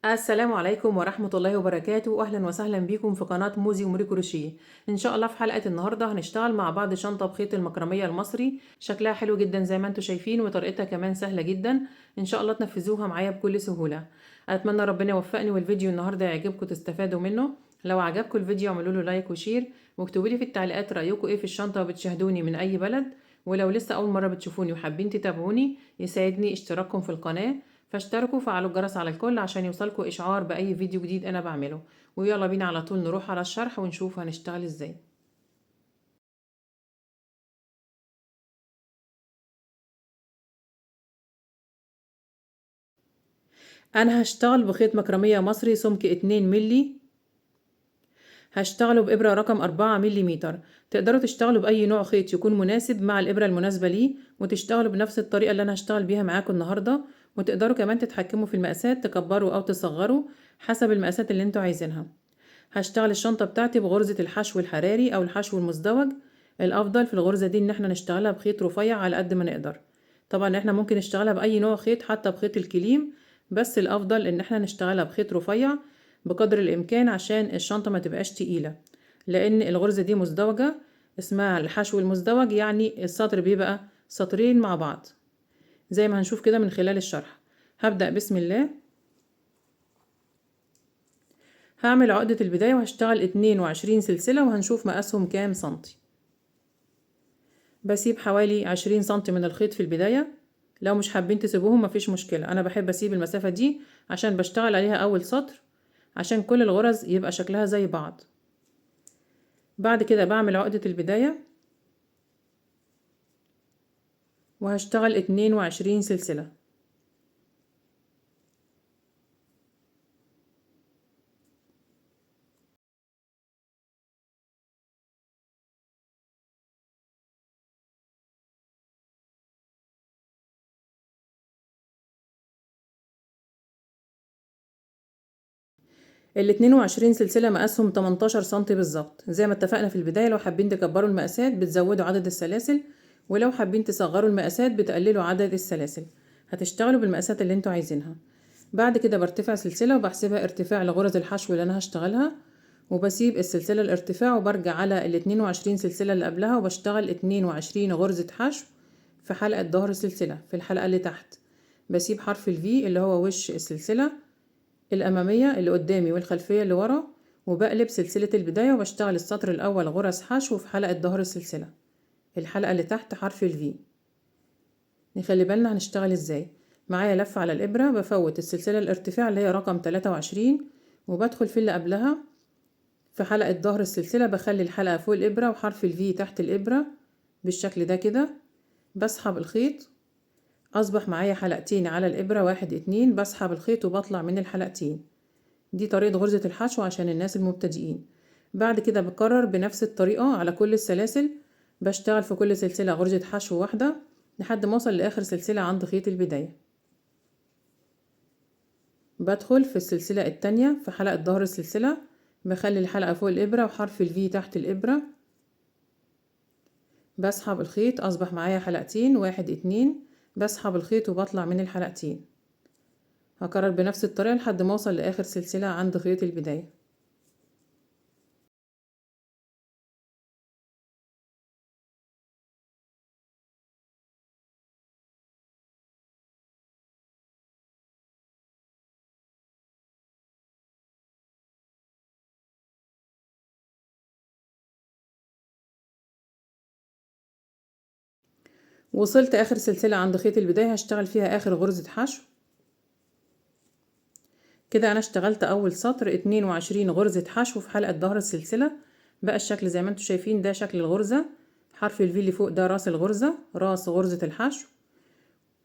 السلام عليكم ورحمة الله وبركاته. أهلا وسهلا بكم في قناة موزي وموري كروشيه. إن شاء الله في حلقة النهاردة هنشتغل مع بعض شنطة بخيط المكرمية المصري، شكلها حلو جدا زي ما انتم شايفين، وطريقتها كمان سهلة جدا، إن شاء الله تنفذوها معايا بكل سهولة. أتمنى ربنا يوفقني والفيديو النهاردة يعجبكم تستفادوا منه. لو عجبكم الفيديو اعملوا له like و share، واكتبوا لي في التعليقات رأيكم ايه في الشنطة وبتشاهدوني من أي بلد. ولو لسه أول مرة بتشوفوني وحابين تتابعوني يساعدني اشتراككم في القناة، فاشتركوا وفعلوا الجرس على الكل عشان يوصلكوا إشعار بأي فيديو جديد أنا بعمله. ويلا بينا على طول نروح على الشرح ونشوف هنشتغل ازاي. أنا هشتغل بخيط مكرمية مصري سمك 2 ملي، هشتغله بإبرة رقم 4 مليمتر. تقدروا تشتغلوا بأي نوع خيط يكون مناسب مع الإبرة المناسبة ليه، وتشتغلوا بنفس الطريقة اللي أنا هشتغل بيها معاكم النهاردة. وتقدروا كمان تتحكموا في المقاسات، تكبروا أو تصغروا حسب المقاسات اللي انتوا عايزينها. هشتغل الشنطة بتاعتي بغرزة الحشو الحراري أو الحشو المزدوج. الأفضل في الغرزة دي إن احنا نشتغلها بخيط رفيع على قد ما نقدر. طبعا احنا ممكن نشتغلها بأي نوع خيط حتى بخيط الكليم، بس الأفضل إن احنا نشتغلها بخيط رفيع بقدر الإمكان عشان الشنطة ما تبقاش تقيلة، لأن الغرزة دي مزدوجة، اسمها الحشو المزدوج، يعني السطر بيبقى سطرين مع بعض زي ما هنشوف كده من خلال الشرح. هبدأ بسم الله. هعمل عقدة البداية وهشتغل 22 سلسلة، وهنشوف مقاسهم كام سنتي. بسيب حوالي 20 سنتي من الخيط في البداية، لو مش حابين تسيبوهم مفيش مشكلة، أنا بحب أسيب المسافة دي عشان بشتغل عليها أول سطر عشان كل الغرز يبقى شكلها زي بعض. بعد كده بعمل عقدة البداية وهشتغل 22 سلسلة. ال 22 سلسلة مقاسهم 18 سنتي بالظبط زي ما اتفقنا في البداية. لو حابين تكبروا المقاسات بتزودوا عدد السلاسل، ولو حابين تصغروا المقاسات بتقللوا عدد السلاسل. هتشتغلوا بالمقاسات اللي انتوا عايزينها. بعد كده برتفع سلسلة وبحسبها ارتفاع لغرز الحشو اللي انا هشتغلها، وبسيب السلسلة الارتفاع وبرجع على ال 22 سلسلة اللي قبلها وبشتغل 22 غرزة حشو في حلقة ظهر السلسلة في الحلقة اللي تحت. بسيب حرف الفي اللي هو وش السلسلة الأمامية اللي قدامي والخلفية اللي ورا، وبقلب سلسلة البداية وبشتغل السطر الأول غرز حشو في حلقة ظهر السلسلة الحلقة اللي تحت حرف الفي. نخلي بالنا هنشتغل ازاي. معايا لفة على الإبرة، بفوت السلسلة الارتفاع اللي هي رقم 23 وبدخل في اللي قبلها في حلقة ظهر السلسلة، بخلي الحلقة فوق الإبرة وحرف الفي تحت الإبرة بالشكل ده كده. بسحب الخيط، أصبح معايا حلقتين على الإبرة، 1 2، بسحب الخيط وبطلع من الحلقتين. دي طريقة غرزة الحشو عشان الناس المبتدئين. بعد كده بكرر بنفس الطريقة على كل السلاسل، بشتغل في كل سلسلة غرزة حشو واحدة لحد ما أوصل لآخر سلسلة عند خيط البداية. بدخل في السلسلة التانية في حلقة ظهر السلسلة، بخلي الحلقة فوق الإبرة وحرف الفي تحت الإبرة، بسحب الخيط، أصبح معايا حلقتين، 1 2، بسحب الخيط وبطلع من الحلقتين. هكرر بنفس الطريقة لحد ما اوصل لآخر سلسلة عند خيط البداية. وصلت آخر سلسلة عند خيط البداية، هشتغل فيها آخر غرزة حشو. كده أنا اشتغلت أول سطر 22 غرزة حشو في حلقة ظهر السلسلة. بقى الشكل زي ما انتم شايفين، ده شكل الغرزة، حرف الفي اللي فوق ده راس الغرزة، راس غرزة الحشو،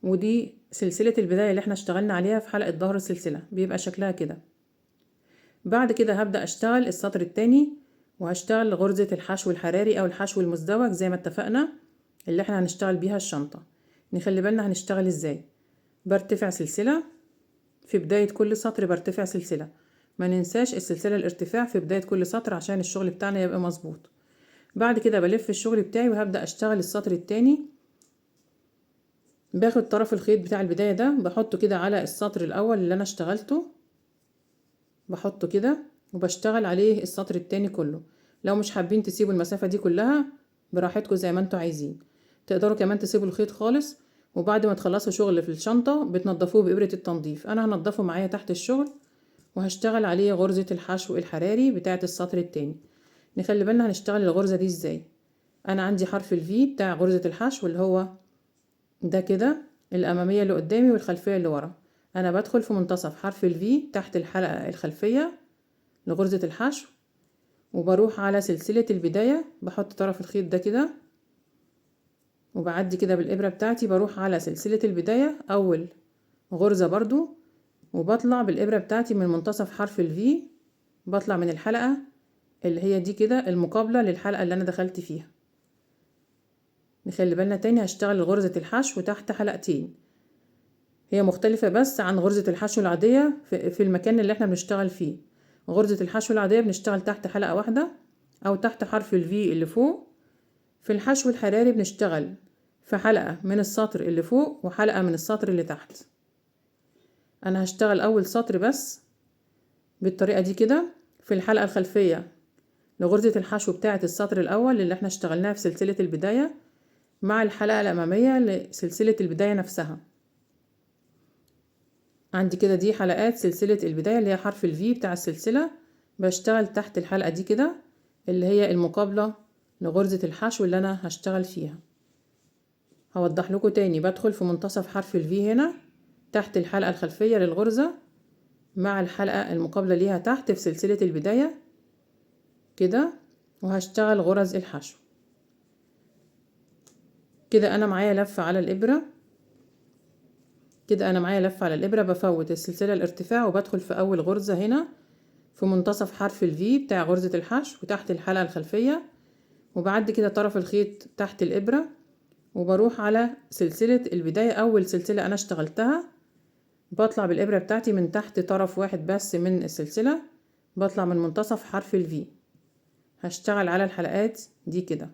ودي سلسلة البداية اللي احنا اشتغلنا عليها في حلقة ظهر السلسلة، بيبقى شكلها كده. بعد كده هبدأ اشتغل السطر التاني، وهشتغل غرزة الحشو الحراري أو الحشو المزدوج زي ما اتفقنا اللي احنا هنشتغل بيها الشنطة. نخلي بالنا هنشتغل ازاي. برتفع سلسلة في بداية كل سطر، برتفع سلسلة، ما ننساش السلسلة الارتفاع في بداية كل سطر عشان الشغل بتاعنا يبقى مظبوط. بعد كده بلف الشغل بتاعي وهبدأ اشتغل السطر التاني. باخد طرف الخيط بتاع البداية ده بحطه كده على السطر الأول اللي أنا اشتغلته، بحطه كده وبشتغل عليه السطر التاني كله. لو مش حابين تسيبوا المسافة دي كلها براحتكم زي ما انتوا عايزين، تقدروا كمان تسيبوا الخيط خالص، وبعد ما تخلصوا شغل في الشنطة بتنضفوه بإبرة التنظيف. انا هنضفه معايا تحت الشغل وهشتغل عليه غرزة الحشو الحراري بتاعة السطر التاني. نخلي بالنا هنشتغل الغرزة دي ازاي. انا عندي حرف الفي بتاع غرزة الحشو اللي هو ده كده، الامامية اللي قدامي والخلفية اللي ورا. انا بدخل في منتصف حرف الفي تحت الحلقة الخلفية لغرزة الحشو، وبروح على سلسلة البداية، بحط طرف الخيط ده كده وبعدي كده بالإبرة بتاعتي، بروح على سلسلة البداية أول غرزة برضو، وبطلع بالإبرة بتاعتي من منتصف حرف الفي، بطلع من الحلقة اللي هي دي كده المقابلة للحلقة اللي أنا دخلت فيها. نخلي بالنا تاني هشتغل غرزة الحشو تحت حلقتين، هي مختلفة بس عن غرزة الحشو العادية في المكان اللي احنا بنشتغل فيه. غرزة الحشو العادية بنشتغل تحت حلقة واحدة أو تحت حرف الفي اللي فوق. في الحشو الحراري بنشتغل في حلقة من السطر اللي فوق وحلقة من السطر اللي تحت. أنا هشتغل أول سطر بس بالطريقة دي كده في الحلقة الخلفية لغرزة الحشو بتاعة السطر الأول اللي احنا اشتغلناها في سلسلة البداية مع الحلقة الأمامية لسلسلة البداية نفسها. عندي كده دي حلقات سلسلة البداية اللي هي حرف الفي بتاع السلسلة، بشتغل تحت الحلقة دي كده اللي هي المقابلة لغرزة الحشو اللي أنا هشتغل فيها. هوضح لكم تاني، بدخل في منتصف حرف الفي هنا تحت الحلقة الخلفية للغرزة مع الحلقة المقابلة ليها تحت في سلسلة البداية كده، وهشتغل غرز الحشو كده. أنا معايا لفة على الإبرة كده، أنا معايا لفة على الإبرة، بفوت السلسلة الارتفاع وبدخل في أول غرزة هنا في منتصف حرف الفي بتاع غرزة الحشو وتحت الحلقة الخلفية، وبعد كده طرف الخيط تحت الإبرة، وبروح على سلسلة البداية أول سلسلة أنا اشتغلتها، بطلع بالإبرة بتاعتي من تحت طرف واحد بس من السلسلة، بطلع من منتصف حرف الفي. هشتغل على الحلقات دي كده،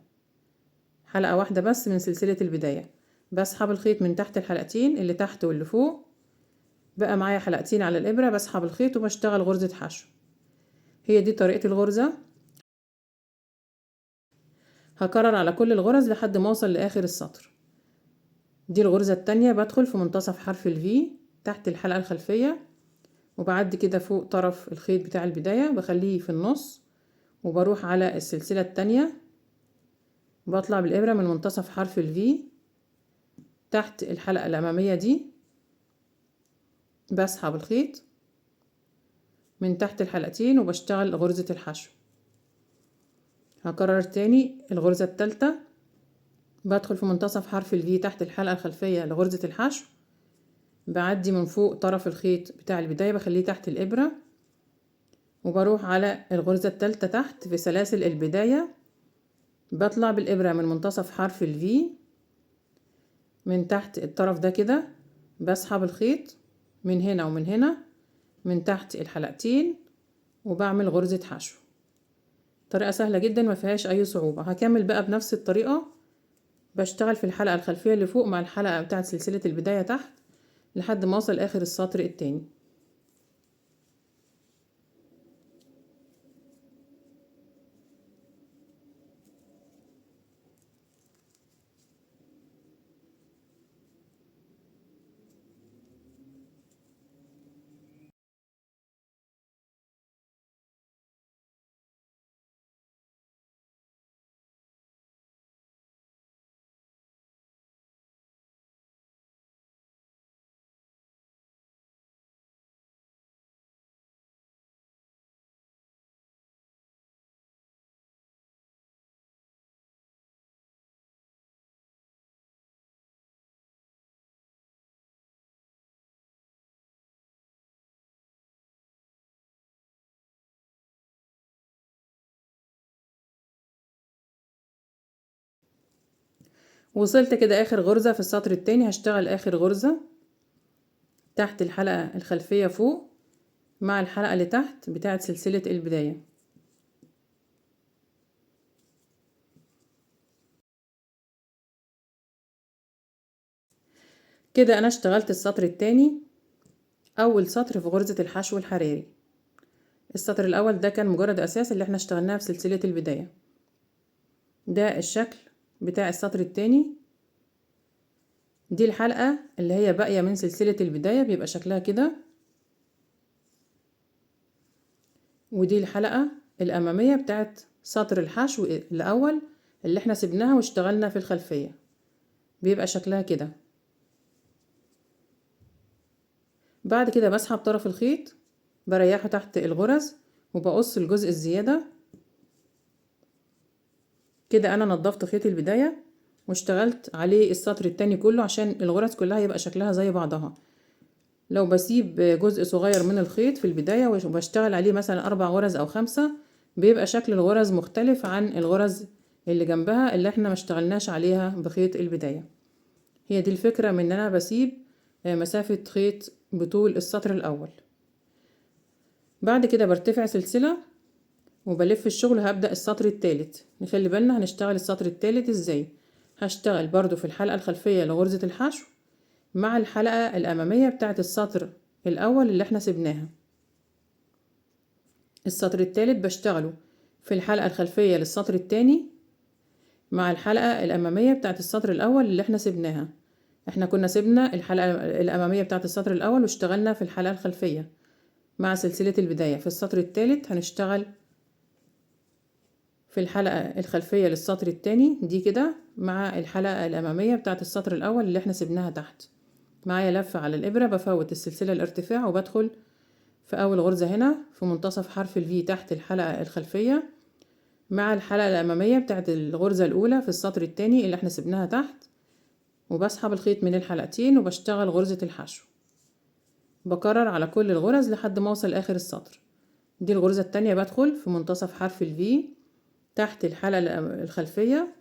حلقة واحدة بس من سلسلة البداية، بسحب الخيط من تحت الحلقتين اللي تحت واللي فوق، بقى معايا حلقتين على الإبرة، بسحب الخيط وبشتغل غرزة حشو. هي دي طريقة الغرزة. هكرر على كل الغرز لحد ما اوصل لآخر السطر. دي الغرزة التانية، بدخل في منتصف حرف الفي تحت الحلقة الخلفية، وبعدي كده فوق طرف الخيط بتاع البداية بخليه في النص، وبروح على السلسلة التانية، بطلع بالإبرة من منتصف حرف الفي تحت الحلقة الأمامية دي، بسحب الخيط من تحت الحلقتين وبشتغل غرزة الحشو. هكرر تاني الغرزة التالتة، بدخل في منتصف حرف الفي تحت الحلقة الخلفية لغرزة الحشو، بعدي من فوق طرف الخيط بتاع البداية بخليه تحت الإبرة، وبروح على الغرزة التالتة تحت في سلاسل البداية، بطلع بالإبرة من منتصف حرف الفي من تحت الطرف ده كده، بسحب الخيط من هنا ومن هنا من تحت الحلقتين، وبعمل غرزة حشو. طريقة سهلة جدا ما فيهاش أي صعوبة. هكمل بقى بنفس الطريقة، بشتغل في الحلقة الخلفية اللي فوق مع الحلقة بتاعت سلسلة البداية تحت لحد ما اوصل آخر السطر التاني. وصلت كده اخر غرزة في السطر التاني، هشتغل اخر غرزة تحت الحلقة الخلفية فوق مع الحلقة اللي تحت بتاعة سلسلة البداية. كده انا اشتغلت السطر التاني، اول سطر في غرزة الحشو الحراري. السطر الاول ده كان مجرد اساس اللي احنا اشتغلناه في سلسلة البداية. ده الشكل بتاع السطر التاني. دي الحلقة اللي هي باقية من سلسلة البداية، بيبقى شكلها كده. ودي الحلقة الأمامية بتاعت سطر الحشو الأول اللي احنا سبناها واشتغلنا في الخلفية، بيبقى شكلها كده. بعد كده بسحب طرف الخيط، بريحه تحت الغرز وبقص الجزء الزيادة. كده أنا نظفت خيط البداية واشتغلت عليه السطر التاني كله عشان الغرز كلها يبقى شكلها زي بعضها. لو بسيب جزء صغير من الخيط في البداية وبشتغل عليه مثلا 4 غرز أو 5، بيبقى شكل الغرز مختلف عن الغرز اللي جنبها اللي احنا ما اشتغلناش عليها بخيط البداية. هي دي الفكرة من ان انا بسيب مسافة خيط بطول السطر الأول. بعد كده برتفع سلسلة وبلف الشغل. هبدأ السطر الثالث. نخلي بالنا هنشتغل السطر الثالث ازاي. هشتغل برضو في الحلقة الخلفية لغرزة الحشو مع الحلقة الأمامية بتاعت السطر الأول اللي احنا سبناها. السطر الثالث بشتغله في الحلقة الخلفية للسطر الثاني مع الحلقة الأمامية بتاعت السطر الأول اللي احنا سبناها. احنا كنا سبنا الحلقة الأمامية بتاعت السطر الأول واشتغلنا في الحلقة الخلفية مع سلسلة البداية. في السطر الثالث هنشتغل في الحلقة الخلفية للسطر الثاني دي كده مع الحلقة الأمامية بتاعت السطر الأول اللي احنا سبناها تحت. معايا لفة على الإبرة، بفوت السلسلة الارتفاع وبدخل في أول غرزة هنا في منتصف حرف الفي تحت الحلقة الخلفية مع الحلقة الأمامية بتاعت الغرزة الأولى في السطر الثاني اللي احنا سبناها تحت، وبسحب الخيط من الحلقتين وبشتغل غرزة الحشو. بكرر على كل الغرز لحد ما اوصل آخر السطر. دي الغرزة التانية، بدخل في منتصف حرف الفي تحت الحلقة الخلفية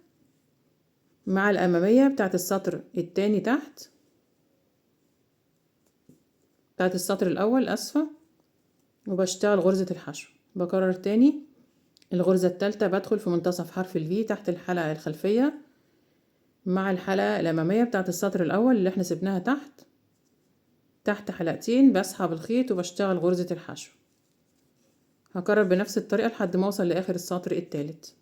مع الأمامية بتاعت السطر التاني تحت، بتاعت السطر الأول أسفة، وبشتغل غرزة الحشو. بكرر تاني الغرزة التالتة، بدخل في منتصف حرف الفي تحت الحلقة الخلفية مع الحلقة الأمامية بتاعت السطر الأول اللي احنا سبناها تحت، تحت حلقتين، بسحب الخيط وبشتغل غرزة الحشو. هكرر بنفس الطريقة لحد ما اوصل لآخر السطر التالت.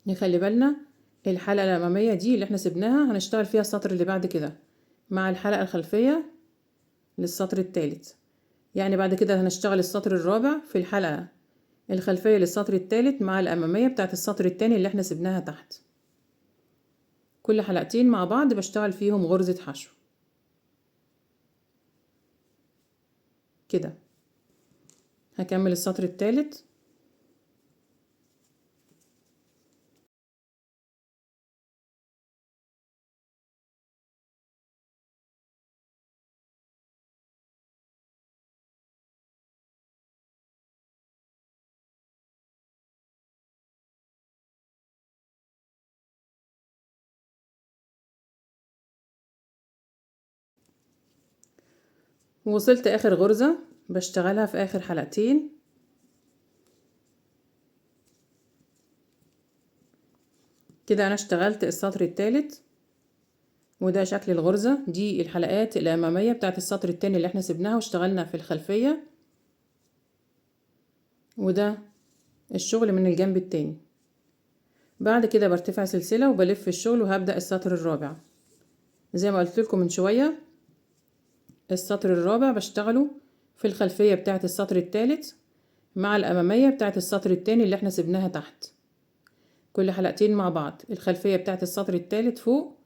نخلي بالنا الحلقة الأمامية دي اللي احنا سبناها هنشتغل فيها السطر اللي بعد كده مع الحلقة الخلفية للسطر التالت. يعني بعد كده هنشتغل السطر الرابع في الحلقة الخلفية للسطر التالت مع الأمامية بتاعت السطر التاني اللي احنا سبناها تحت. كل حلقتين مع بعض بشتغل فيهم غرزة حشو كده. هكمل السطر التالت. وصلت اخر غرزة بشتغلها في اخر حلقتين. كده انا اشتغلت السطر الثالث، وده شكل الغرزة. دي الحلقات الامامية بتاعت السطر الثاني اللي احنا سبناها واشتغلنا في الخلفية، وده الشغل من الجنب التاني. بعد كده برتفع سلسلة وبلف الشغل وهبدأ السطر الرابع. زي ما قلت لكم من شوية السطر الرابع بشتغله في الخلفية بتاعت السطر الثالث مع الأمامية بتاعت السطر الثاني اللي احنا سبناها تحت. كل حلقتين مع بعض، الخلفية بتاعت السطر الثالث فوق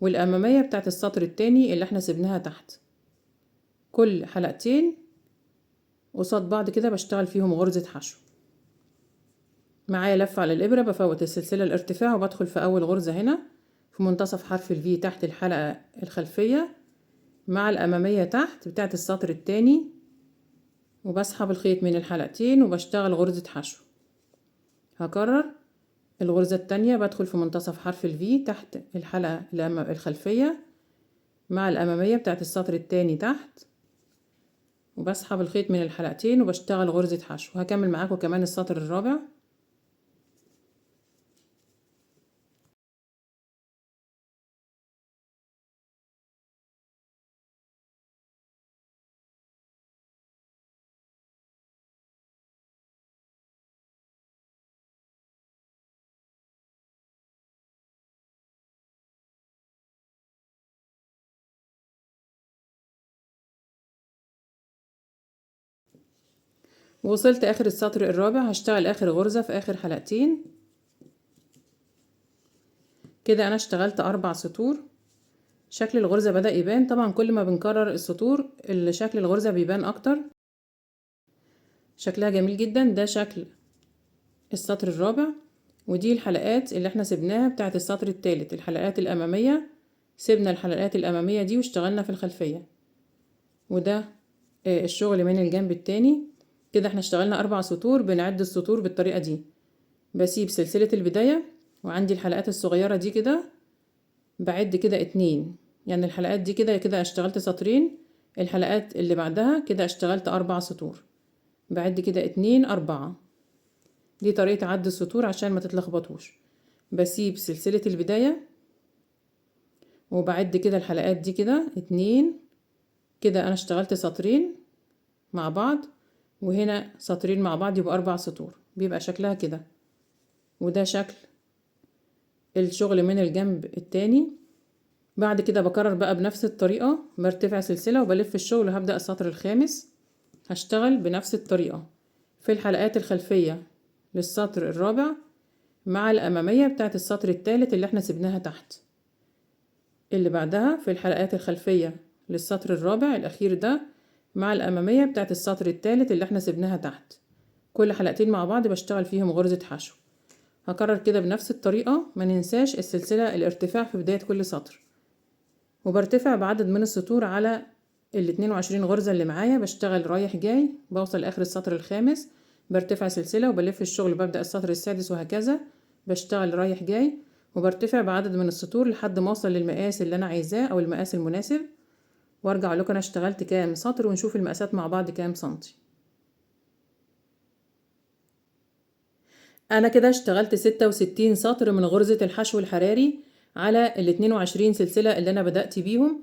والأمامية بتاعت السطر الثاني اللي احنا سبناها تحت. كل حلقتين قصاد بعض كده بشتغل فيهم غرزة حشو. معايا لفة على الإبرة، بفوت السلسلة الارتفاع وبدخل في أول غرزة هنا في منتصف حرف الفي تحت الحلقة الخلفية مع الأمامية تحت بتاعت السطر التاني، وبسحب الخيط من الحلقتين وبشتغل غرزة حشو. هكرر الغرزة التانية، بدخل في منتصف حرف الفي تحت الحلقة الخلفية مع الأمامية بتاعت السطر التاني تحت، وبسحب الخيط من الحلقتين وبشتغل غرزة حشو. هكمل معاكم كمان السطر الرابع. وصلت اخر السطر الرابع، هشتغل اخر غرزة في اخر حلقتين. كده انا اشتغلت 4 سطور. شكل الغرزة بدأ يبان، طبعا كل ما بنكرر السطور شكل الغرزة بيبان اكتر، شكلها جميل جدا. ده شكل السطر الرابع، ودي الحلقات اللي احنا سبناها بتاعت السطر الثالث، الحلقات الأمامية، سيبنا الحلقات الأمامية دي واشتغلنا في الخلفية. وده الشغل من الجنب التاني. كده احنا اشتغلنا 4 سطور، بنعد السطور بالطريقة دي. بسيب سلسلة البداية وعندي الحلقات الصغيرة دي كده، بعد كده 2، يعني الحلقات دي كده كده اشتغلت سطرين، الحلقات اللي بعدها كده اشتغلت 4 سطور، بعد كده 2 4. دي طريقة عد السطور عشان ما تتلخبطوش. بسيب سلسلة البداية وبعد كده الحلقات دي كده 2، كده انا اشتغلت سطرين مع بعض، وهنا سطرين مع بعض يبقى 4 سطور، بيبقى شكلها كده. وده شكل الشغل من الجنب التاني. بعد كده بكرر بقى بنفس الطريقة، برتفع سلسلة وبلف الشغل وهبدأ السطر الخامس. هشتغل بنفس الطريقة في الحلقات الخلفية للسطر الرابع مع الأمامية بتاعت السطر الثالث اللي احنا سبناها تحت، اللي بعدها في الحلقات الخلفية للسطر الرابع الأخير ده مع الأمامية بتاعت السطر الثالث اللي احنا سبناها تحت. كل حلقتين مع بعض بشتغل فيهم غرزة حشو. هكرر كده بنفس الطريقة، ما ننساش السلسلة الارتفاع في بداية كل سطر، وبرتفع بعدد من السطور على ال 22 غرزة اللي معايا. بشتغل رايح جاي، بوصل لآخر السطر الخامس، برتفع سلسلة وبلف الشغل وببدأ السطر السادس وهكذا. بشتغل رايح جاي وبرتفع بعدد من السطور لحد ما اوصل للمقاس اللي انا عايزاه او المقاس المناسب، وارجع لكم انا اشتغلت كام سطر ونشوف المقاسات مع بعض كام سنتي. انا كده اشتغلت 66 سطر من غرزة الحشو الحراري على ال 22 سلسلة اللي انا بدأت بيهم،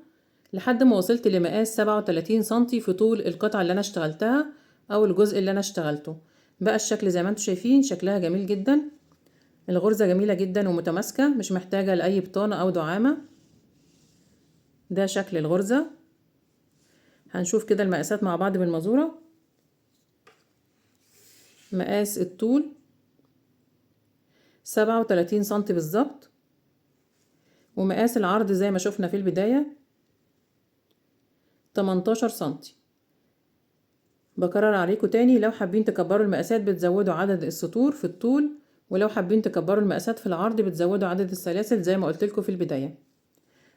لحد ما وصلت لمقاس 37 سنتي في طول القطعة اللي انا اشتغلتها او الجزء اللي انا اشتغلته. بقى الشكل زي ما انتم شايفين، شكلها جميل جدا، الغرزة جميلة جدا ومتماسكة، مش محتاجة لأي بطانة او دعامة. ده شكل الغرزة. هنشوف كده المقاسات مع بعض بالمزورة. مقاس الطول 37 سنتي بالظبط، ومقاس العرض زي ما شفنا في البداية 18 سنتي. بكرر عليكم تاني، لو حابين تكبروا المقاسات بتزودوا عدد السطور في الطول، ولو حابين تكبروا المقاسات في العرض بتزودوا عدد السلاسل زي ما قلت لكم في البداية.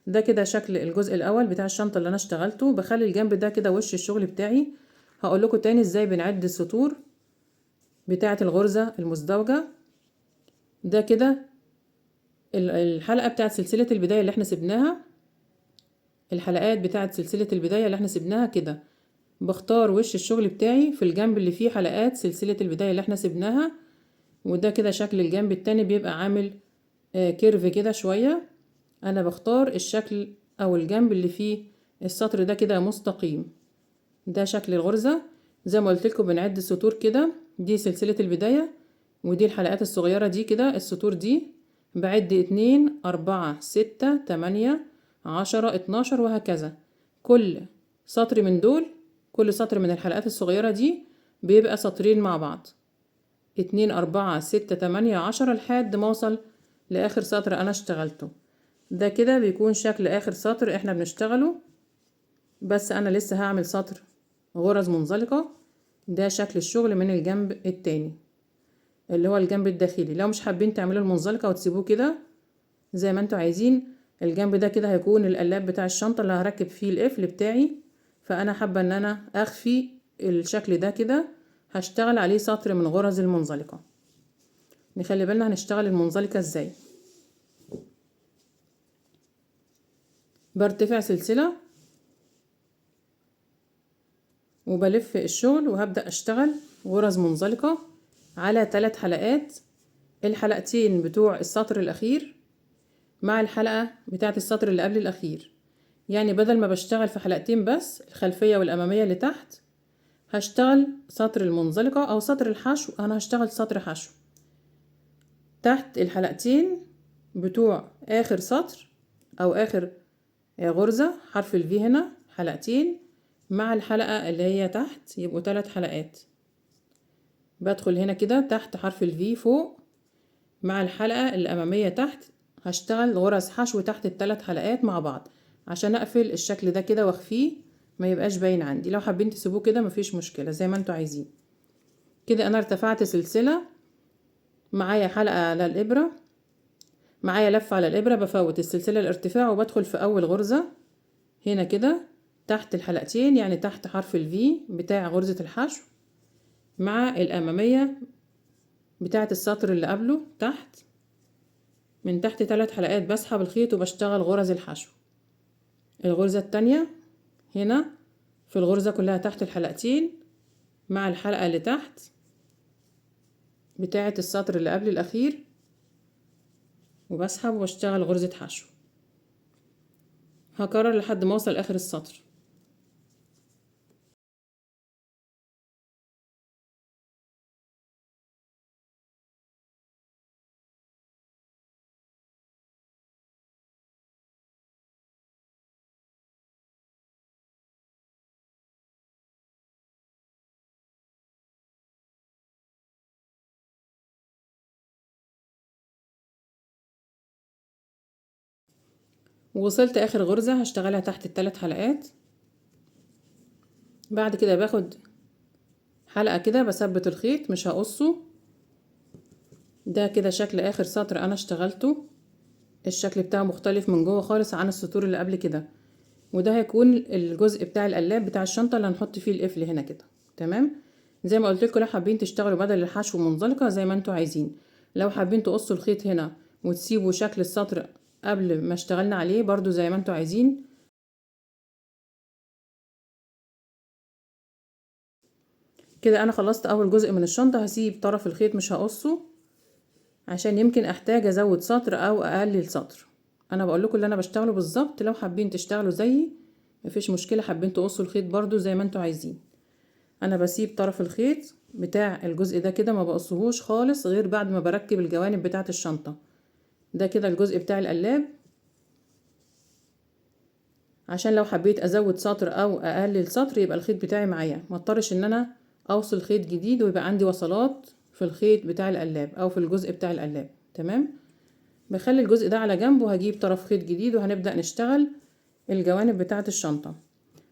ده كده شكل الجزء الاول بتاع الشنطة اللي انا اشتغلته. بخلي الجنب ده كده وش الشغل بتاعي. هقول لكم تاني ازاي بنعد السطور بتاعة الغرزة المزدوجة. ده كده الحلقة بتاعة سلسلة البداية اللي احنا سبناها، الحلقات بتاعة سلسلة البداية اللي احنا سبناها كده. بختار وش الشغل بتاعي في الجنب اللي فيه حلقات سلسلة البداية اللي احنا سبناها، وده كده شكل الجنب التاني بيبقى عامل curve كده شوية. انا بختار الشكل او الجنب اللي فيه السطر ده كده مستقيم. ده شكل الغرزة زي ما قلت لكم، بنعد السطور كده. دي سلسلة البداية ودي الحلقات الصغيرة دي كده، السطور دي بعد 2 4 6 8 10 12 وهكذا. كل سطر من دول، كل سطر من الحلقات الصغيرة دي بيبقى سطرين مع بعض، 2 4 6 8 10 لحد ما اوصل لآخر سطر انا اشتغلته. ده كده بيكون شكل آخر سطر احنا بنشتغله، بس انا لسه هعمل سطر غرز منزلقة. ده شكل الشغل من الجنب التاني اللي هو الجنب الداخلي. لو مش حابين تعملوا المنزلقة وتسيبوه كده زي ما انتوا عايزين، الجنب ده كده هيكون القلاب بتاع الشنطة اللي هركب فيه القفل بتاعي، فأنا حابة ان انا اخفي الشكل ده كده، هشتغل عليه سطر من غرز المنزلقة. نخلي بالنا هنشتغل المنزلقة ازاي. برتفع سلسلة وبلف الشغل وهبدأ اشتغل غرز منزلقة على 3 حلقات، الحلقتين بتوع السطر الأخير مع الحلقة بتاعة السطر اللي قبل الأخير. يعني بدل ما بشتغل في حلقتين بس الخلفية والأمامية اللي تحت، هشتغل سطر المنزلقة أو سطر الحشو. أنا هشتغل سطر حشو تحت الحلقتين بتوع آخر سطر أو آخر غرزة، حرف الفي هنا حلقتين مع الحلقة اللي هي تحت، يبقوا 3 حلقات. بدخل هنا كده تحت حرف ال V فوق مع الحلقة الأمامية تحت، هشتغل غرز حشو تحت الثلاث حلقات مع بعض عشان اقفل الشكل ده كده واخفيه ما يبقاش باين عندي. لو حابين تسيبوه كده مفيش مشكلة، زي ما انتوا عايزين. كده انا ارتفعت سلسلة، معايا حلقة على الإبرة، معايا لفة على الإبرة، بفوت السلسلة الارتفاع وبدخل في أول غرزة هنا كده تحت الحلقتين، يعني تحت حرف الفي بتاع غرزة الحشو مع الأمامية بتاعة السطر اللي قبله تحت. من تحت 3 حلقات بسحب الخيط وبشتغل غرز الحشو. الغرزة التانية هنا في الغرزة كلها تحت الحلقتين مع الحلقة اللي تحت بتاعة السطر اللي قبل الأخير، وبسحب وبشتغل غرزة حشو. هكرر لحد ما اوصل آخر السطر. ووصلت اخر غرزة هشتغلها تحت الثلاث حلقات. بعد كده باخد حلقة كده بثبت الخيط مش هقصه. ده كده شكل اخر سطر انا اشتغلته، الشكل بتاعه مختلف من جوه خالص عن السطور اللي قبل كده، وده هيكون الجزء بتاع القلاب بتاع الشنطة اللي هنحط فيه القفل هنا كده. تمام، زي ما قلت لكم لو حابين تشتغلوا بدل الحشو منزلقة زي ما انتوا عايزين، لو حابين تقصوا الخيط هنا وتسيبوا شكل السطر قبل ما اشتغلنا عليه برضو زي ما انتوا عايزين. كده انا خلصت اول جزء من الشنطة. هسيب طرف الخيط مش هقصه عشان يمكن احتاج ازود سطر او اقلل سطر. انا بقول لكم اللي انا بشتغله بالظبط، لو حابين تشتغلوا زيي مفيش مشكلة، حابين تقصوا الخيط برضو زي ما انتوا عايزين. انا بسيب طرف الخيط بتاع الجزء ده كده ما بقصهوش خالص غير بعد ما بركب الجوانب بتاعة الشنطة. ده كده الجزء بتاع القلاب، عشان لو حبيت ازود سطر او اقلل سطر يبقى الخيط بتاعي معايا، ما اضطرش ان انا اوصل خيط جديد ويبقى عندي وصلات في الخيط بتاع القلاب او في الجزء بتاع القلاب. تمام، بخلي الجزء ده على جنب وهجيب طرف خيط جديد وهنبدأ نشتغل الجوانب بتاعة الشنطة.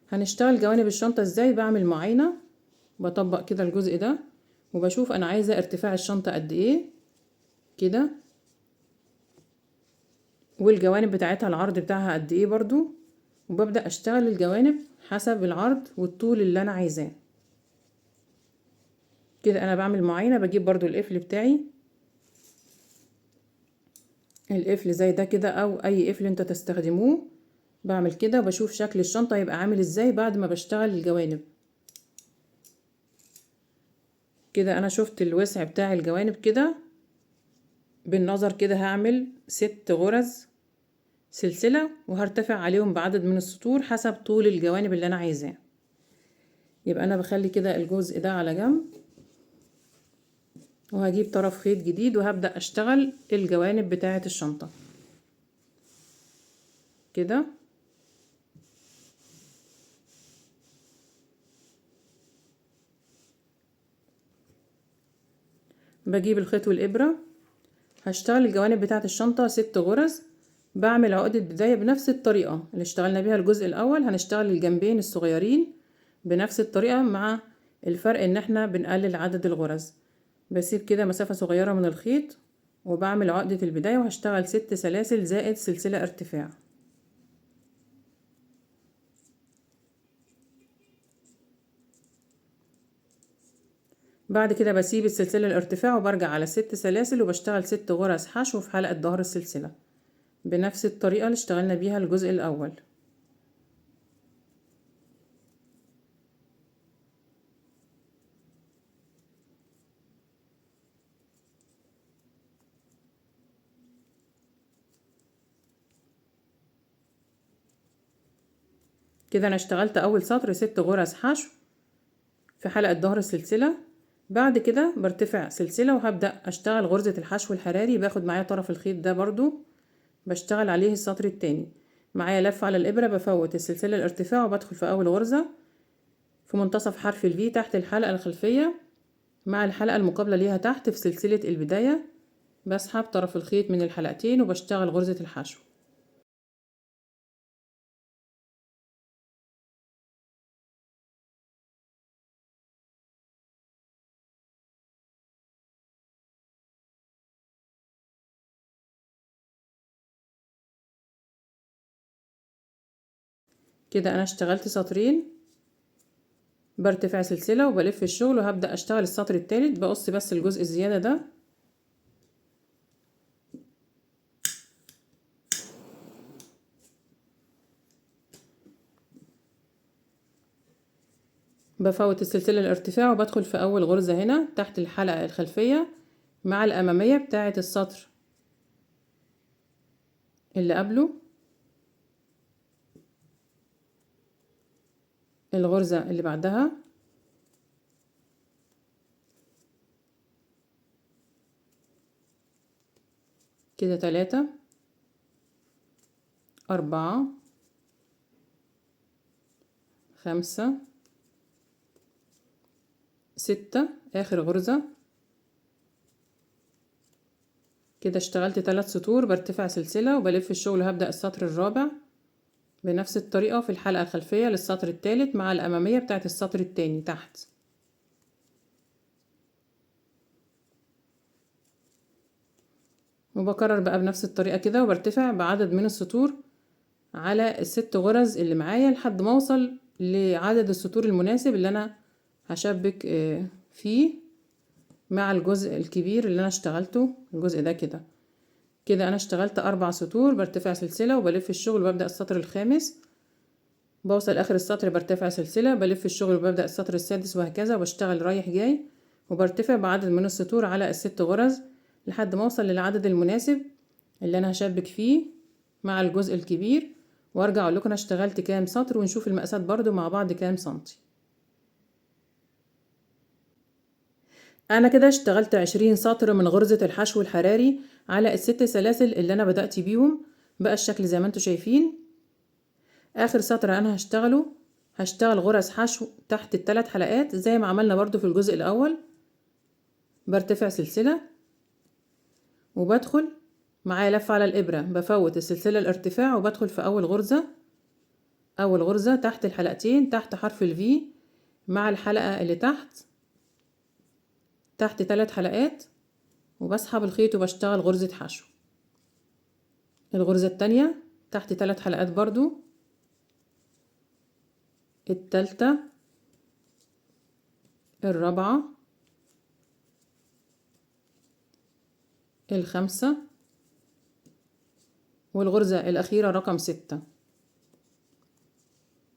هنشتغل جوانب الشنطة ازاي؟ بعمل معاينة، بطبق كده الجزء ده وبشوف انا عايزة ارتفاع الشنطة قد ايه كده، والجوانب بتاعتها العرض بتاعها قد ايه برضو، وببدأ اشتغل الجوانب حسب العرض والطول اللي انا عايزاه. كده انا بعمل معاينة، بجيب برضو القفل بتاعي، القفل زي ده كده او اي قفل انت تستخدموه، بعمل كده وبشوف شكل الشنطة هيبقى عامل ازاي بعد ما بشتغل الجوانب. كده انا شفت الوسع بتاع الجوانب كده بالنظر كده، هعمل 6 غرز سلسلة وهرتفع عليهم بعدد من السطور حسب طول الجوانب اللي انا عايزاه. يبقى انا بخلي كده الجزء ده على جنب وهجيب طرف خيط جديد وهبدأ اشتغل الجوانب بتاعة الشنطة كده. بجيب الخيط والإبرة، هشتغل الجوانب بتاعة الشنطة 6 غرز. بعمل عقدة بداية بنفس الطريقة اللي اشتغلنا بيها الجزء الأول، هنشتغل الجنبين الصغيرين بنفس الطريقة مع الفرق ان احنا بنقلل عدد الغرز. بسيب كده مسافة صغيرة من الخيط وبعمل عقدة البداية وهشتغل 6 سلاسل زائد سلسلة ارتفاع. بعد كده بسيب السلسلة الارتفاع وبرجع على 6 سلاسل وبشتغل 6 غرز حشو في حلقة ظهر السلسلة بنفس الطريقة اللي اشتغلنا بيها الجزء الأول. كده انا اشتغلت اول سطر 6 غرز حشو في حلقة ظهر السلسلة. بعد كده برتفع سلسلة وهبدأ اشتغل غرزة الحشو الحراري. باخد معايا طرف الخيط ده برضو بشتغل عليه السطر التاني، معايا لفة على الإبرة، بفوت السلسلة الارتفاع وبدخل في أول غرزة في منتصف حرف الفي تحت الحلقة الخلفية مع الحلقة المقابلة ليها تحت في سلسلة البداية. بسحب طرف الخيط من الحلقتين وبشتغل غرزة الحشو. كده انا اشتغلت سطرين، برتفع سلسلة وبلف الشغل وهبدأ اشتغل السطر الثالث. بقص بس الجزء الزيادة ده. بفوت السلسلة الارتفاع وبدخل في اول غرزة هنا تحت الحلقة الخلفية مع الامامية بتاعة السطر اللي قبله، الغرزة اللي بعدها، كده 3 4 5 6، آخر غرزة. كده اشتغلت 3 سطور. برتفع سلسلة وبلف الشغل وهبدأ السطر الرابع بنفس الطريقة في الحلقة الخلفية للسطر الثالث مع الأمامية بتاعت السطر الثاني تحت. وبكرر بقى بنفس الطريقة كده، وبرتفع بعدد من السطور على ال6 غرز اللي معايا لحد ما اوصل لعدد السطور المناسب اللي انا هشبك فيه مع الجزء الكبير اللي انا اشتغلته، الجزء ده كده. كده انا اشتغلت 4 سطور. برتفع سلسلة وبلف الشغل وببدأ السطر الخامس، بوصل اخر السطر برتفع سلسلة، بلف الشغل وببدأ السطر السادس، وهكذا. وبشتغل رايح جاي وبرتفع بعدد من السطور على ال6 غرز لحد ما اوصل للعدد المناسب اللي انا هشبك فيه مع الجزء الكبير. وارجع اقول لكم انا اشتغلت كام سطر، ونشوف المقاسات برضو مع بعض كام سنتي. انا كده اشتغلت 20 سطر من غرزة الحشو الحراري على ال6 سلاسل اللي انا بدأت بيهم. بقى الشكل زي ما انتم شايفين. اخر سطر انا هشتغله هشتغل غرز حشو تحت ال3 حلقات زي ما عملنا برضو في الجزء الاول. برتفع سلسلة وبدخل معايا لفة على الابرة، بفوت السلسلة الارتفاع وبدخل في اول غرزة، اول غرزة تحت الحلقتين تحت حرف الفي مع الحلقة اللي تحت، تحت 3 حلقات، وبسحب الخيط وبشتغل غرزة حشو. الغرزة التانية تحت 3 حلقات برضو، التالتة، الرابعة، الخامسة، والغرزة الأخيرة رقم 6.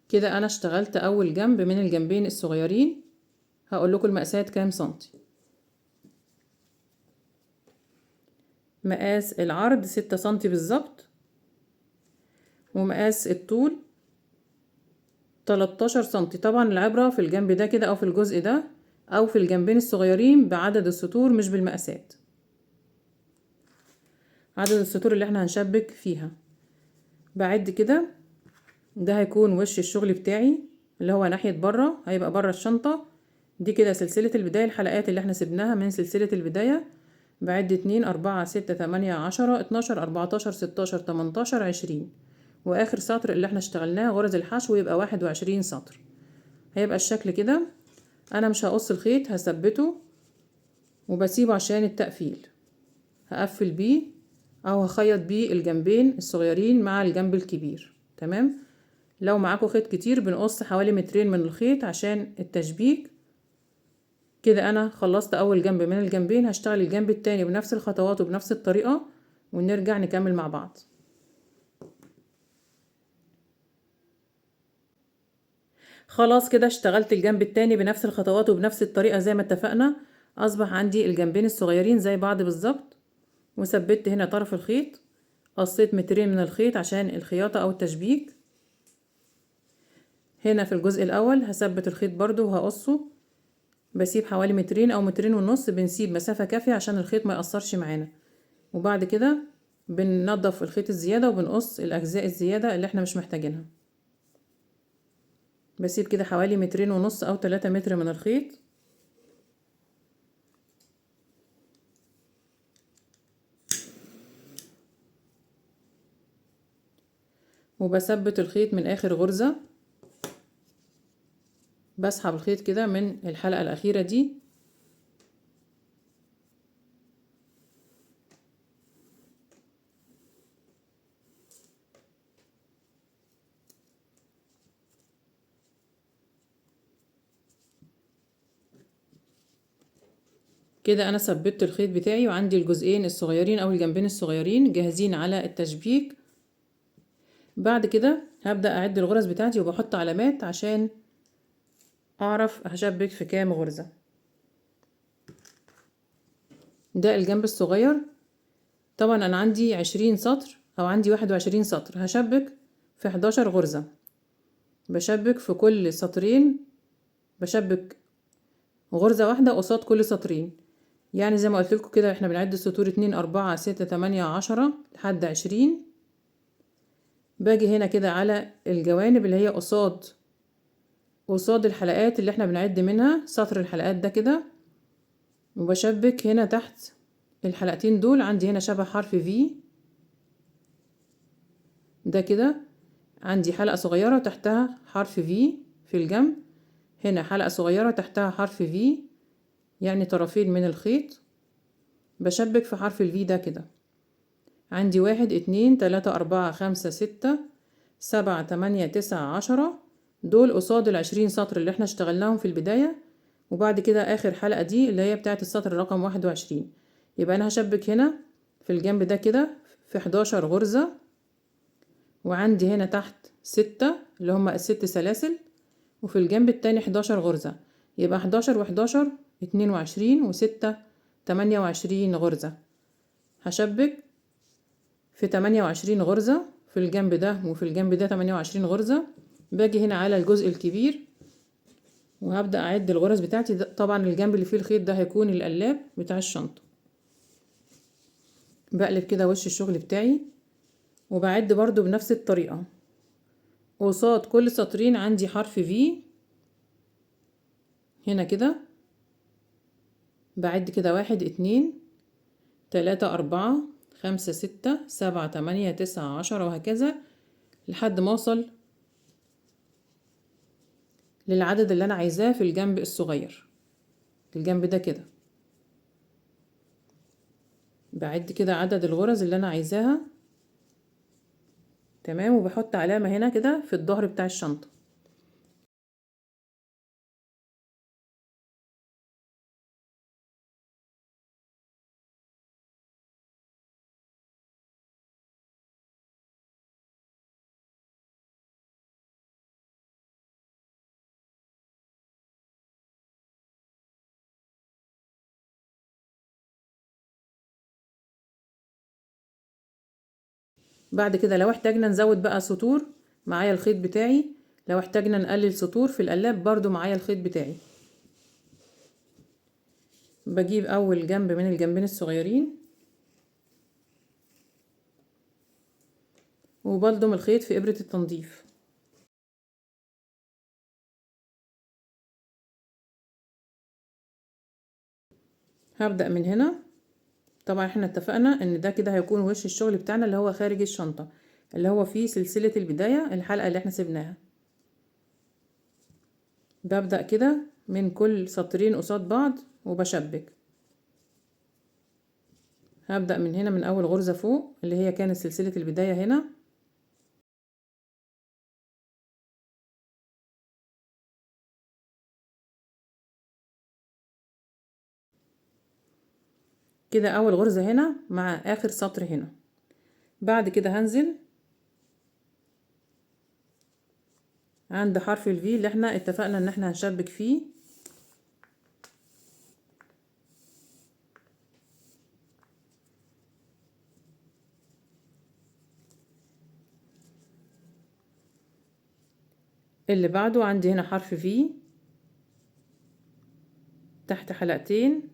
كده أنا اشتغلت أول جنب من الجنبين الصغيرين. هقول لكم المقاسات كام سنتي. مقاس العرض 6 سنتي بالظبط، ومقاس الطول 13 سنتي. طبعا العبرة في الجنب ده كده أو في الجزء ده أو في الجنبين الصغيرين بعدد السطور مش بالمقاسات، عدد السطور اللي احنا هنشبك فيها. بعد كده ده هيكون وش الشغل بتاعي اللي هو ناحية بره، هيبقى بره الشنطة دي كده. سلسلة البداية، الحلقات اللي احنا سبناها من سلسلة البداية، بعد 2 4 6 8 10 12 14 16 18 20، واخر سطر اللي احنا اشتغلناه غرز الحشو يبقى 21 سطر. هيبقى الشكل كده. انا مش هقص الخيط، هثبته وبسيبه عشان التقفيل، هقفل بيه او هخيط بيه الجنبين الصغيرين مع الجنب الكبير. تمام. لو معاكم خيط كتير بنقص حوالي 2 متر من الخيط عشان التشبيك. كده انا خلصت اول جنب من الجنبين، هشتغل الجنب التاني بنفس الخطوات وبنفس الطريقة ونرجع نكمل مع بعض. خلاص كده اشتغلت الجنب التاني بنفس الخطوات وبنفس الطريقة زي ما اتفقنا. اصبح عندي الجنبين الصغيرين زي بعض بالظبط، وثبت هنا طرف الخيط، قصيت 2 متر من الخيط عشان الخياطة او التشبيك. هنا في الجزء الاول هثبت الخيط برضو وهقصه، بسيب حوالي 2 او 2.5 متر، بنسيب مسافة كافية عشان الخيط ما يقصرش معانا. وبعد كده بننضف الخيط الزيادة وبنقص الاجزاء الزيادة اللي احنا مش محتاجينها. بسيب كده حوالي 2.5 متر او 3 متر من الخيط. وبثبت الخيط من اخر غرزة، بسحب الخيط كده من الحلقة الاخيرة دي. كده انا ثبت الخيط بتاعي، وعندي الجزئين الصغيرين او الجنبين الصغيرين جاهزين على التشبيك. بعد كده هبدأ اعد الغرز بتاعتي، وبحط علامات عشان اعرف هشبك في كام غرزة. ده الجنب الصغير، طبعا انا عندي 20 سطر او عندي 21 سطر، هشبك في 11 غرزة. بشبك في كل سطرين، بشبك غرزة واحدة قصاد كل سطرين. يعني زي ما قلت لكم كده احنا بنعد السطور 2 4 6 8 10 لحد 20. باجي هنا كده على الجوانب اللي هي قصاد الحلقات اللي احنا بنعد منها سطر الحلقات ده كده، وبشبك هنا تحت الحلقتين دول. عندي هنا شبه حرف V ده كده، عندي حلقة صغيرة تحتها حرف V في الجنب، هنا حلقة صغيرة تحتها حرف V، يعني طرفين من الخيط. بشبك في حرف ال V ده كده. عندي 1 2 3 4 5 6 7 8 9 10، دول قصاد 20 سطر اللي احنا اشتغلناهم في البداية. وبعد كده اخر حلقة دي اللي هي بتاعت السطر رقم 21. يبقى انا هشبك هنا في الجنب ده كده في 11 غرزة، وعندي هنا تحت 6 اللي هما الست سلاسل، وفي الجنب التاني 11 غرزة. يبقى حداشر وحداشر اتنين وعشرين، وستة تمانية وعشرين غرزة. هشبك في 28 غرزة في الجنب ده وفي الجنب ده 28 غرزة. باجي هنا على الجزء الكبير وهبدأ أعد الغرز بتاعتي. طبعا الجنب اللي فيه الخيط ده هيكون القلاب بتاع الشنطة. بقلب كده وش الشغل بتاعي وبعد برضو بنفس الطريقة. قصاد كل سطرين عندي حرف V هنا كده، بعد كده 1 2 3 4 5 6 7 8 9 10 وهكذا لحد ما اوصل للعدد اللي انا عايزاه في الجنب الصغير، الجنب ده كده. بعد كده عدد الغرز اللي انا عايزاها، تمام. وبحط علامة هنا كده في الظهر بتاع الشنطة. بعد كده لو احتاجنا نزود بقى سطور معايا الخيط بتاعي، لو احتاجنا نقلل سطور في القلاب برضو معايا الخيط بتاعي. بجيب اول جنب من الجنبين الصغيرين وبلضم الخيط في ابرة التنظيف. هبدأ من هنا. طبعا احنا اتفقنا ان ده كده هيكون وش الشغل بتاعنا اللي هو خارج الشنطة، اللي هو فيه سلسلة البداية، الحلقة اللي احنا سيبناها. ببدأ كده من كل سطرين قصاد بعض وبشبك. هبدأ من هنا من اول غرزة فوق اللي هي كانت سلسلة البداية هنا. كده اول غرزة هنا مع اخر سطر هنا. بعد كده هنزل عند حرف الفي اللي احنا اتفقنا ان احنا هنشبك فيه. اللي بعده عندي هنا حرف في تحت حلقتين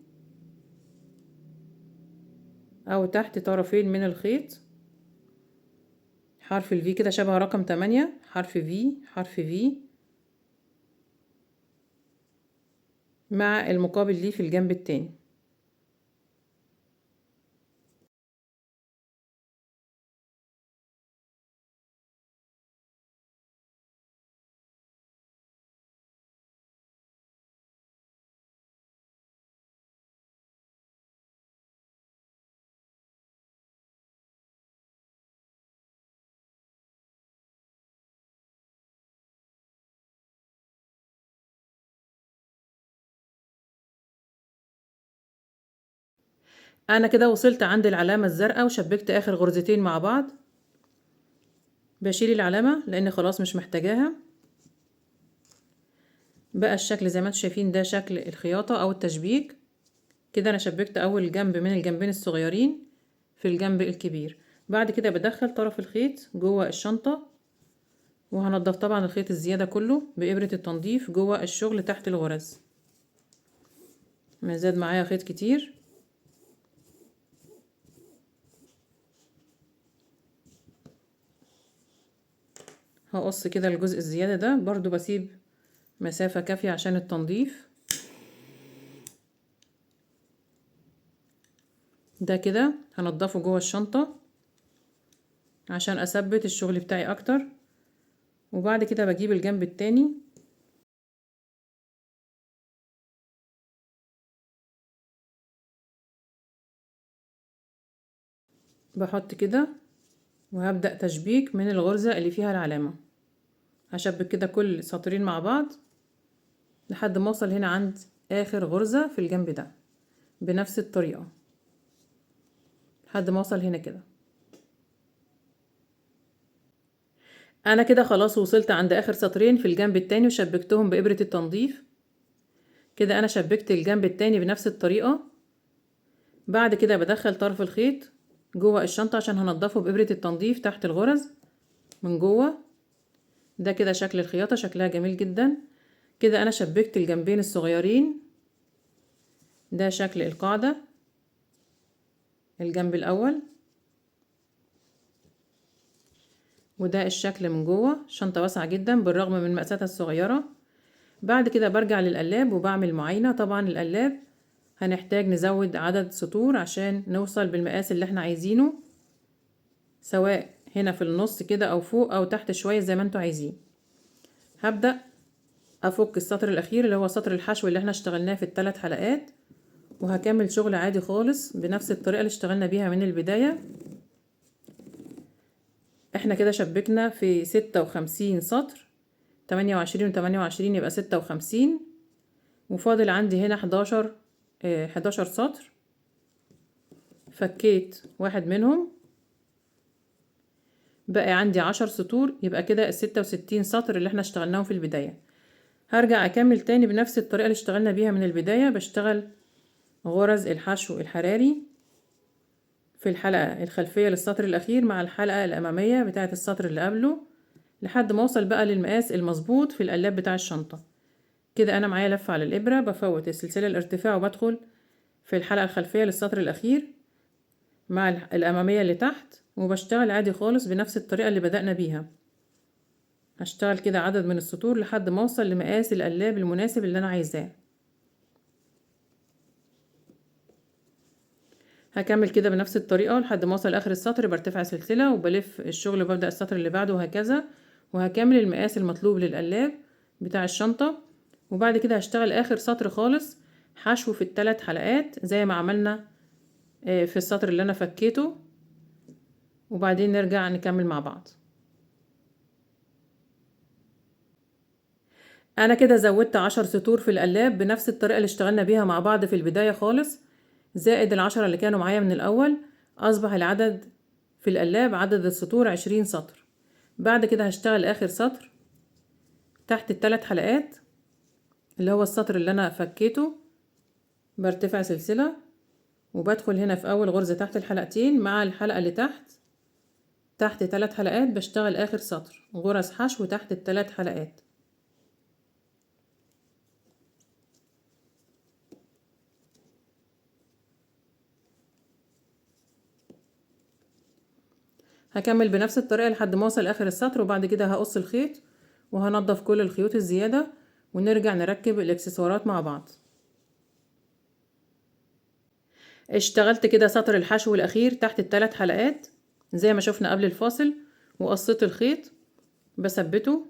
او تحت طرفين من الخيط، حرف الفي كده شبه رقم 8، حرف في حرف في مع المقابل ليه في الجنب التاني. انا كده وصلت عند العلامة الزرقاء وشبكت اخر غرزتين مع بعض. بشيل العلامة لان خلاص مش محتاجاها. بقى الشكل زي ما انتم شايفين، ده شكل الخياطة او التشبيك. كده انا شبكت اول جنب من الجنبين الصغيرين في الجنب الكبير. بعد كده بدخل طرف الخيط جوه الشنطة، وهنضف طبعا الخيط الزيادة كله بإبرة التنظيف جوه الشغل تحت الغرز. ما زاد معايا خيط كتير. هقص كده الجزء الزيادة ده، برضو بسيب مسافة كافية عشان التنظيف. ده كده هنضفه جوه الشنطة عشان اثبت الشغل بتاعي اكتر. وبعد كده بجيب الجنب التاني، بحط كده وهبدأ تشبيك من الغرزة اللي فيها العلامة. هشبك كده كل سطرين مع بعض لحد ما اوصل هنا عند اخر غرزة في الجنب ده بنفس الطريقة لحد ما اوصل هنا كده. انا كده خلاص وصلت عند اخر سطرين في الجنب التاني وشبكتهم بإبرة التنظيف. كده انا شبكت الجنب التاني بنفس الطريقة. بعد كده بدخل طرف الخيط جوه الشنطة عشان هنضفه بإبرة التنظيف تحت الغرز من جوه. ده كده شكل الخياطة، شكلها جميل جدا. كده انا شبكت الجنبين الصغيرين. ده شكل القاعدة الجنب الاول، وده الشكل من جوه. شنطة واسعة جدا بالرغم من مقاساتها الصغيرة. بعد كده برجع للقلاب وبعمل معاينة. طبعا القلاب هنحتاج نزود عدد سطور عشان نوصل بالمقاس اللي احنا عايزينه، سواء هنا في النص كده او فوق او تحت شوية زي ما انتوا عايزين. هبدأ افك السطر الاخير اللي هو سطر الحشو اللي احنا اشتغلناه في الثلاث حلقات، وهكمل شغل عادي خالص بنفس الطريقة اللي اشتغلنا بيها من البداية. احنا كده شبكنا في 56 سطر، 28 و28 يبقى 56، وفاضل عندي هنا 11 سطر. فكيت واحد منهم، بقى عندي 10 سطور، يبقى كده 66 سطر اللي احنا اشتغلناهم في البداية. هرجع اكمل تاني بنفس الطريقة اللي اشتغلنا بيها من البداية. بشتغل غرز الحشو الحراري في الحلقة الخلفية للسطر الأخير مع الحلقة الأمامية بتاعة السطر اللي قبله لحد ما أوصل بقى للمقاس المظبوط في القلاب بتاع الشنطة. كده أنا معايا لفة على الإبرة، بفوت السلسلة الارتفاع وبدخل في الحلقة الخلفية للسطر الأخير مع الأمامية اللي تحت، وبشتغل عادي خالص بنفس الطريقة اللي بدأنا بيها. هشتغل كده عدد من السطور لحد ما أوصل لمقاس القلاب المناسب اللي أنا عايزاه. هكمل كده بنفس الطريقة لحد ما اوصل اخر السطر. برتفع سلسلة وبلف الشغل وببدأ السطر اللي بعده وهكذا، وهكمل المقاس المطلوب للقلاب بتاع الشنطة. وبعد كده هشتغل اخر سطر خالص حشو في الثلاث حلقات زي ما عملنا في السطر اللي انا فكيته، وبعدين نرجع نكمل مع بعض. انا كده زودت 10 سطور في القلاب بنفس الطريقة اللي اشتغلنا بيها مع بعض في البداية خالص، زائد 10 اللي كانوا معايا من الأول. أصبح العدد في القلاب عدد السطور 20 سطر. بعد كده هشتغل آخر سطر تحت الثلاث حلقات اللي هو السطر اللي أنا فكيته. برتفع سلسلة وبدخل هنا في أول غرزة تحت الحلقتين مع الحلقة اللي تحت 3 حلقات. بشتغل آخر سطر غرز حشو تحت الثلاث حلقات. هكمل بنفس الطريقة لحد ما اوصل اخر السطر، وبعد كده هقص الخيط وهنضف كل الخيوط الزيادة، ونرجع نركب الاكسسوارات مع بعض. اشتغلت كده سطر الحشو الاخير تحت الثلاث حلقات زي ما شفنا قبل الفاصل، وقصيت الخيط بثبته،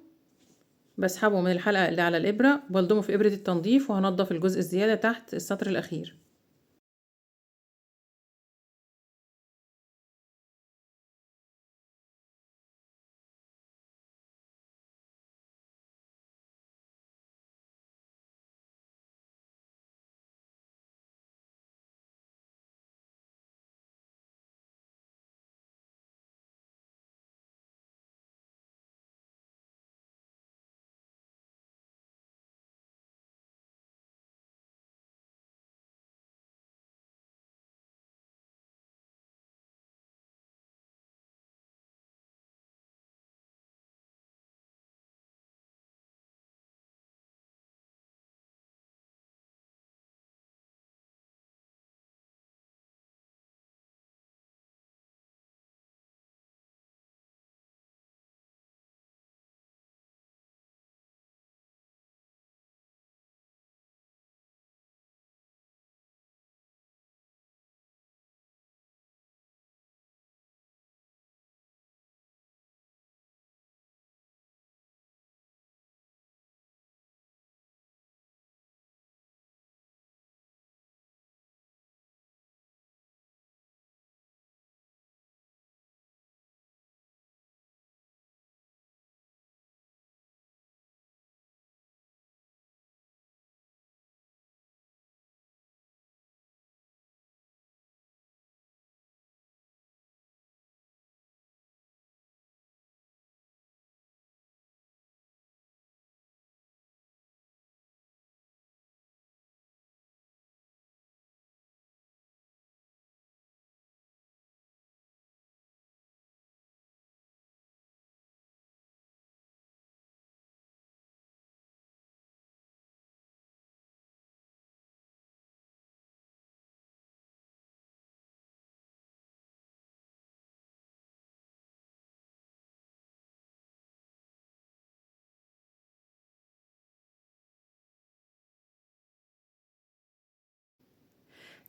بسحبه من الحلقة اللي على الابرة، بلضمه في ابرة التنظيف، وهنضف الجزء الزيادة تحت السطر الاخير.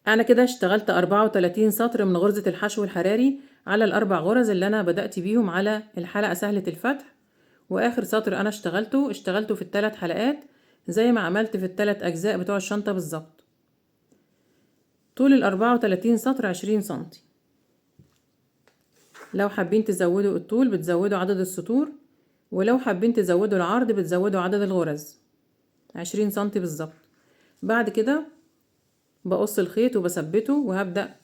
انا كده اشتغلت 34 سطر من غرزة الحشو الحراري على الاربع غرز اللي انا بدأت بيهم على الحلقة سهلة الفتح، واخر سطر انا اشتغلته في الثلاث حلقات زي ما عملت في الثلاث اجزاء بتوع الشنطة بالظبط. طول 34 سطر 20 سنتي. لو حابين تزودوا الطول بتزودوا عدد السطور، ولو حابين تزودوا العرض بتزودوا عدد الغرز، 20 سنتي بالظبط. بعد كده بقص الخيط وبثبته، وهبدأ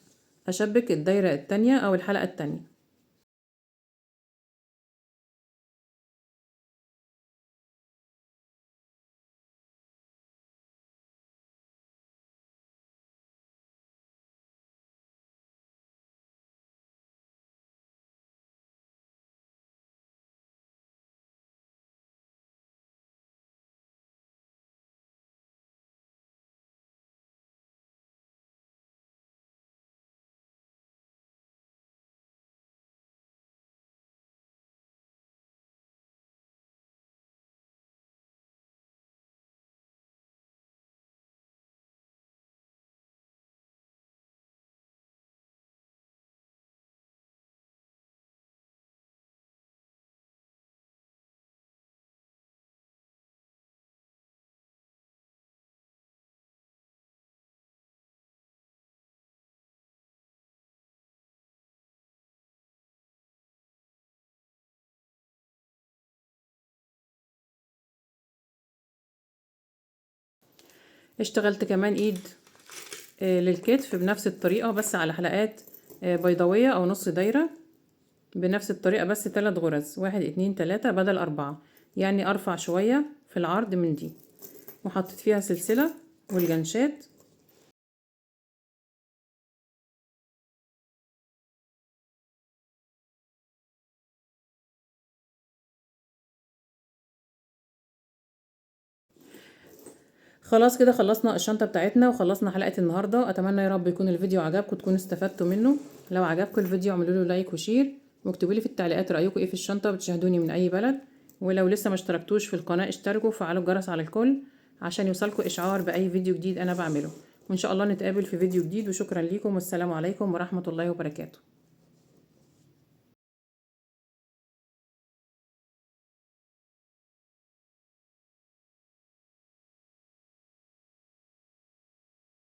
أشبك الدايرة التانية أو الحلقة التانية. اشتغلت كمان ايد للكتف بنفس الطريقة، بس على حلقات بيضاوية او نص دايرة بنفس الطريقة، بس 3 غرز، 1 2 3 بدل 4، يعني ارفع شوية في العرض من دي، وحطيت فيها سلسلة والجنشات. خلاص كده خلصنا الشنطة بتاعتنا وخلصنا حلقة النهاردة. اتمنى يا رب يكون الفيديو عجبكم وتكونوا استفدتوا منه. لو عجبكم الفيديو اعملوا له like و share، واكتبوا لي في التعليقات رأيكم ايه في الشنطة، بتشاهدوني من اي بلد. ولو لسه ما اشتركتوش في القناة اشتركوا وفعلوا الجرس على الكل عشان يوصلكم اشعار باي فيديو جديد انا بعمله. وان شاء الله نتقابل في فيديو جديد، وشكرا ليكم والسلام عليكم ورحمة الله وبركاته.